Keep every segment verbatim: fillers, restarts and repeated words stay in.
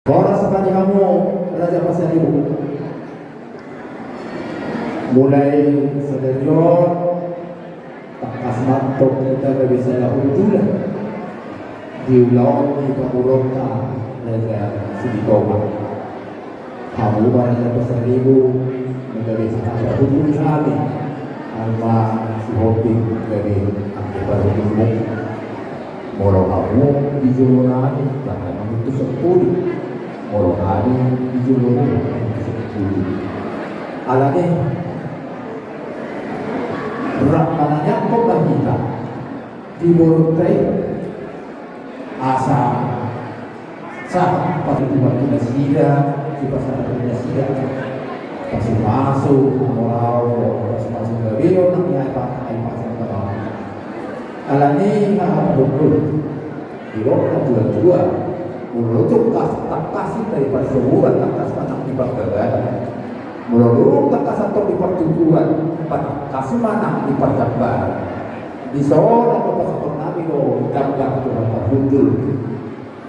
Horas ma di hamu Raja Pasaribu. Mulai sadari on, tangkas ma antong hita gabe sada hundulan di ulaon ni pamoruonta Raja Silitonga. Hamu ma Raja Pasaribu, na gabe sada hundul hami, ai ma si Hombing gabe angka parhundulmu. Molo hamu di jolo nami, bahen hamu tu sampulu. Molo hami di jolo nami, bahen hamu tu sampulu. Alani, rap manangiangkon ma hita di borunta i, asa sahat patuduhon tu nasida, sipasahaton nasida, pasupasu, hamoraon, pasupasu gabe on nang i, ai pa, ai pa, ai pa. Alani i, haha parhundul, didok natuatua, molo tung tangkas, tangkas i ma di parsoburan, tangkas ma nang di pargagalan. Molo tung tangkas antong di partuburan, tangkas ma nang di parjambaran. Dison pasahaton nami do gambar tu haha parhundul,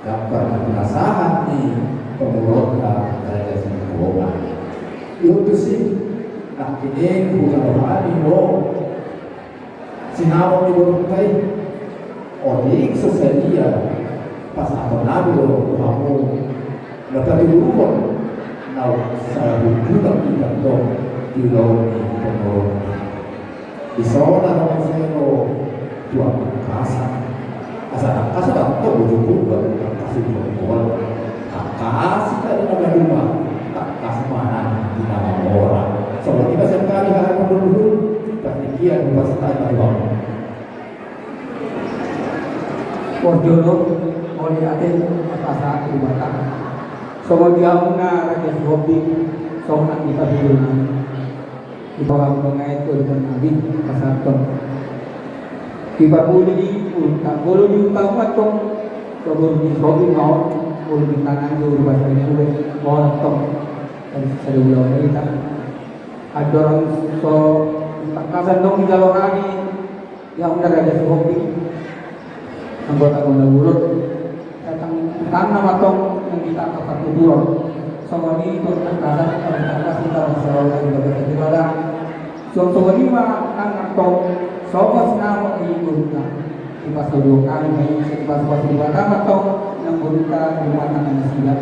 gambar na pinasahat ni pamoruonta Raja Silitonga. Ia tusi, nangkining hujalo hami do sinamot ni borunta i. Otik so sadia, pasahaton nami do tu hamu na patuduhon na sada hundulan hita antong di ulaon ni pamoruon. Dison adong muse do tuak tangkasan. Asa tangkas do antong boru Purba, tangkas do boru Purba. Tangkas hita di na maduma, tangkas ma nang di na mamora. Songon i ma sian hami, haha parhundul, partingkian hupasahat ma tu hamu. Parjolo, mauliate ma pasahat tu Debata. Songon di hamuna Raja Sihombing, songon nang di parhundul nami. Di bawah pengatur dan nami pasahaton. Di parmuli di ulta, molo di ulta ma antong, so boru ni Sihombing ma on, molo di tangan di ulu basa ni ulu, ma on antong. Dari sada ulaon hita. Andorang so tangkasan do dijalo hami, ia undang Raja Sihombing, anggota gondang urut, datang tangan ma antong nang hita angka partuturon. Songon i tu tangkasan, tangkas hita marsalaman di bagasan Debata. Songon i ma nang antong, songon sinamot ni borunta. Dipasupasu hami ma i, dipasupasu Debata ma antong nang borunta di rumah tangga nasida.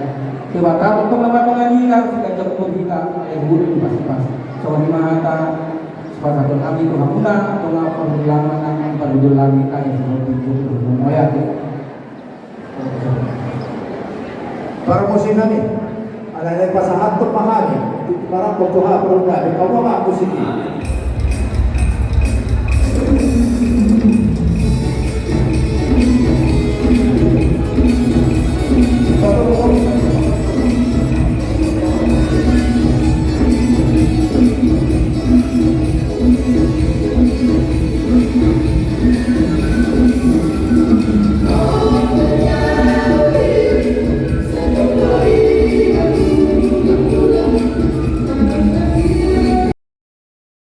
Debata ma antong na manongani hita, siganjang umur hita, ale burju dipasupasu. Songon i ma hata pasahaton hami tu hamuna, tu na parhundul nami, nang parhundul nami, ale songon i tu hamuna. Mauliate. Parmusik nami, alai pasahathon ma hami, marangkup tu haha parhundul nami, hamu ma musik i.